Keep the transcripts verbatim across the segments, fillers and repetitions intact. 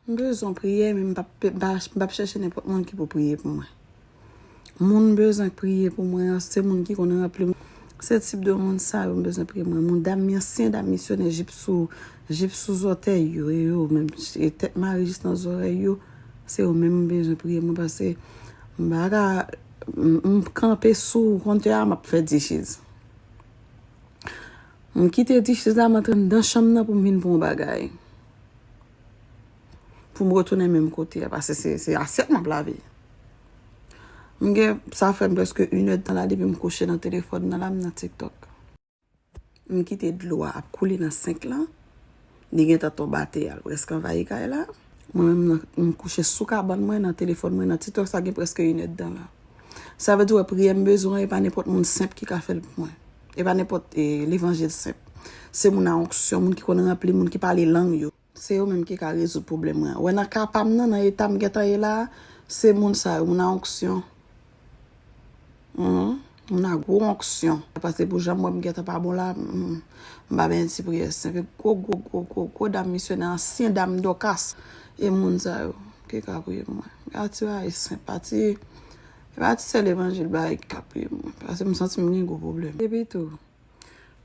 M bezwen priyè, men m p ap, m p ap, m p ap chèche nenpòt moun ki pou priye pou mwen. Moun m bezwen priye pou mwen an, se moun ki konn ranpli m. Se tip de moun sa yo m bezwen priye mwen. Moun dam, ansyen dam misyonè, jip sou, jip sou zòtèy yo, e yo menm, e tèt mare jis nan zòrèy yo, se yo menm m bezwen priye mwen, paske m pa ka, m, m kanpe sou kontè a, m ap fè dishes. M kite dishes la, m antre anndan chanm nan pou m vin pran yon bagay. Pou m retounen menm kote a, paske se, se asyèt m ap lave. M gen, sa fè m prèske inèdtan la depi m kouche nan telefòn nan la, m nan TikTok. M kite dlo a ap koule nan senk lan. Li gentan tonbe atè a, l prèske anvayi kay la. Mwen menm, nan, m kouche sou kabann mwen, nan telefòn mwen, nan TikTok, sa gen prèske inèdtan la. Sa vle di, wè, priyè m bezwen, e pa nenpòt moun senp ki ka fè l pou mwen. E pa nenpòt, e, levanjil senp. Se moun a onksyon, moun ki konn ranpli, moun ki pale lang yo. Se yo menm ki ka rezoud pwoblèm mwen. Wè, nan ka pa m nan, nan eta m gentan ye la, se moun sa yo, moun a onksyon. Mhm. Moun a gwo onksyon. Paske pou jan m wè m gentan pa bon la, mm, m pa benyen ti priyè senp. Gwo, gwo, gwo, gwo, gwo dam misyonè, ansyen dam Dòkas. E moun sa yo, ki ka priye pou mwen. Pati a e senp, pati, pati sèl levanjil bagay ki ka priye pou mwen. Paske m santi m gen gwo pwoblèm. Epi tou,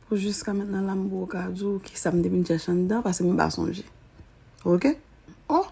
pou jiska mentnan la, m poko ka di w kisa m te vin chèche anndan, paske m pa sonje. Oke? Oh!